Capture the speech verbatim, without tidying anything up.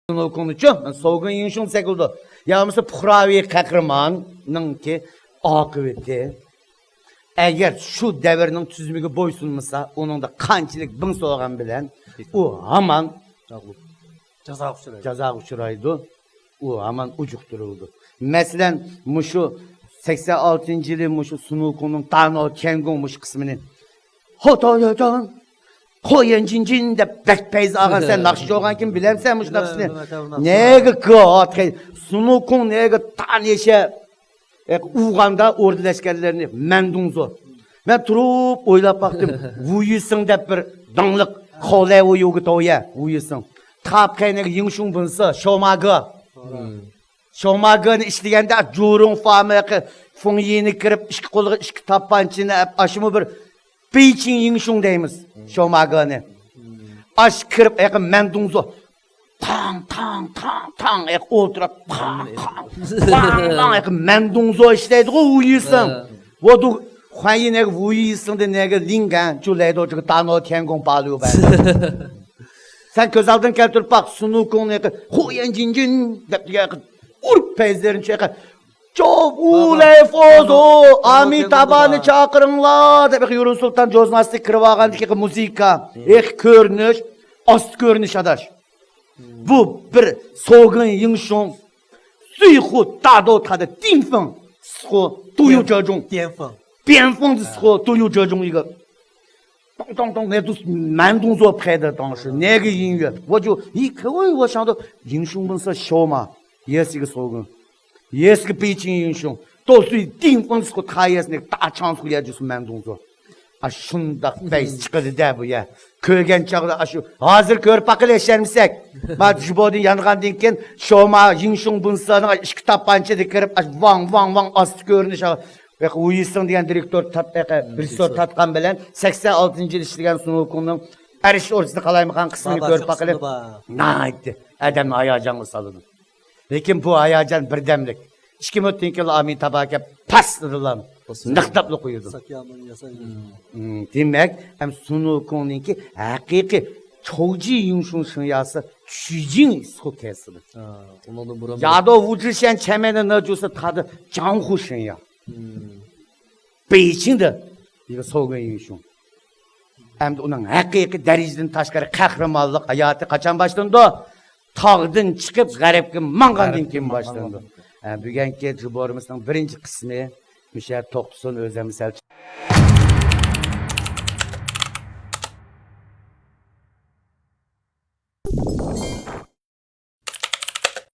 سۇنۇكۇڭنىچۇ، سوۋگۇن يىڭشۇڭ دېسەك بولىدۇ. يا بولمىسا پۇقراۋى قەھرىماننىڭكى ئاقىۋىتى. ئەگەر شۇ دەۋرنىڭ تۈزۈمىگە بويسۇنمىسا، ئۇنىڭدا قانچىلىك بىڭ سوغان بىلەن ئۇ ھامان جازاغا ئۇچرايدۇ. جازاغا ئۇچرايدۇ. ئۇ ھامان ئۇجۇقتۇرۇلىدۇ. مەسىلەن، مۇشۇ سەكسەن ئالتىنچى يىلى مۇشۇ سۇنۇكۇڭنىڭ تانو تيەنگۇڭ مۇشۇ قىسمىنى، خوتو يوجان، خويەن جىنجىن دەپ بەك پەيز ئالغان. سەن ناخشىچى بولغانكىن بىلەمسەن مۇشۇ ناخشىنى؟ نېگە گېتخەي، سۇنۇكۇڭ نېگە تانيېشە ئۇغاندا ئوردىلەشكەنلەرنى مەندۇڭزو. مەن تۇرۇپ ئويلاپ باقتىم. ۋۇيىسىڭ دەپ بىر داڭلىق خولەي ۋۇيۇگې تويە ۋۇيىسىڭ. تاپقەينىگە يىڭشۇڭ بۇنسى شوماگې. شوماگېنى ئىشلىگەندە جۇرۇڭ فامىقى فۇڭيىنى كىرىپ، ئىككى قولىغا ئىككى تاپانچىنى ئەپ، ئاشۇمۇ بىر بېيچىڭ يىڭشۇڭ دەيمىز شوماگېنى. ئاش كىرىپ ئېقى مەندۇڭزو تاڭ تاڭ تاڭ تاڭ ئېقى ئولتۇرۇپ، پاڭ پاڭ پاڭ پاڭ ئېقى مەندۇڭزو ئىشلەيدىغۇ ۋۇيىسىڭ. ۋودۇ خۇەنيىنەگە ۋۇيىسىڭدە نەگە لىڭگەن جۇ لەيدو جىگە تانو تيەنگۇڭ باليۇ بەن. سەن كۆز ئالدىڭ كەلتۈرۈپ باق، سۇنۇكۇڭنى يېقى، خۇيەن جىنجىن دەپ دېگەن يېقى، ئۇرۇپ پەيزلىرىنى چېقى، چوۋ ئۇلەي فوزو، ئامىتابانى چاقىرىڭلار دەپ يېقى، يۇرۇن سۇلتان جوزناستى كىرىپ ئالغاندىكى يېقى مۇزىكا، يېقى كۆرۈنۈش، ئاستى كۆرۈنۈش ئاداش. بۇ بىر سوگۇن يىڭشۇڭ، سۈيخۇ تادو تادە تىنفېڭ، سىخۇ تۇيۇ جاجۇڭ، تيەنفېڭ. تيەنفېڭ دە سىخۇ تۇيۇ جاجۇڭ يېقى. ཏོང་ཏوڭ ཏوڭ ནە دۇس مەندۇڭ زو پخەيدە تاڭ شۇ نەگە يىڭ يۆ ۋو جۇ يى ཁེ ۋوي ۋو ཤང دو ཡིང་ཤུང་བུན་སི་ཤོ་མ་ཡེ་སི་གི་སོ་གུན་ཡེ་སི་གི་པེ་ཅིང་ཡིང་ཤུང་ཏོ་སུའི་ཏིང་ཕང་སི་ཁོ་ཐ་ཡེ་སི་ནེ་ད་ཆང་སི་ཁོ་ཡ་ཇུ་སི་མན་དུང་ཟོ། ཨ་ཤུན་དག་པེ་ཅི་ཀི་རི་དེ་བུ་ཡ་ཁོ་གན་ཅག་ལ་ཨ་ཤུ་ཧ་ཟིར་ཁོར་པ་ཀི་ལེ་ཤན་མི་སེག་མ་ཇུ་བོ་དི་ཡན་གང་དིང་ཀིན་ཤོ་མ་ཡིང་ཤུང་བུན་སི་ནང་ཨ་ཤི་ཀི་ཏ་པན་ཅི་དི་ཀི་རི་ཨ་ཝང་ཝང་ཝང་ཨ་སི་ཁོར་ནི་ཤ། ۋུ་ཡི་སིང་དེ་ཡང་ཌི་རེག་ཏོར་ཐད་ཨེ་ཀ་རེ་ཇི་སི་ཏོར་ཐད་ཁན་བེ་ལན་སེག་སན་ཨལ་ཏིན་ཇི་ལི་ཤི་ལི گན་སུ་ནོ་ཁུང་نىڭ ཨ་རىش ئورجىسىدا قالايمىقان قىسمىنى كۆرۈپ باقىلى. ناھايىتى ئادەمنى ھاياجانغا سالىدۇ. لېكىن بۇ ھاياجان بىردەملىك. ئىككى مىنۇتتىن كېيىن ئامىتابا كەپ پاس دېدىلا نىقتاپلا قويىدۇ. دېمەك، ئەم سۇنۇكۇڭنىڭكى ھەقىقىي چوجى يۇڭشۇڭ شىڭياسى چۈجىڭ سۇ كەسىدۇ. يادو ۋۇجىشەن چەمەنى ناجۇسى تادى جاڭخۇ شىڭيا. بېيجىڭدا يىگە سوگۇن يىڭشۇڭ. ئەمدى ئۇنىڭ ھەقىقىي دەرىجىدىن تاشقىرى قەھرىمانلىق ھاياتى قاچان باشلىنىدۇ؟ تاغدىن چىقىپ غەربكە ماڭغاندىن كېيىن باشلىنىدۇ. ھە، بۈگۈنكى جۇبورىمىزنىڭ بىرىنچى قىسمى مۇشۇ يەردە توختىسۇن، ئۆزۈم سەل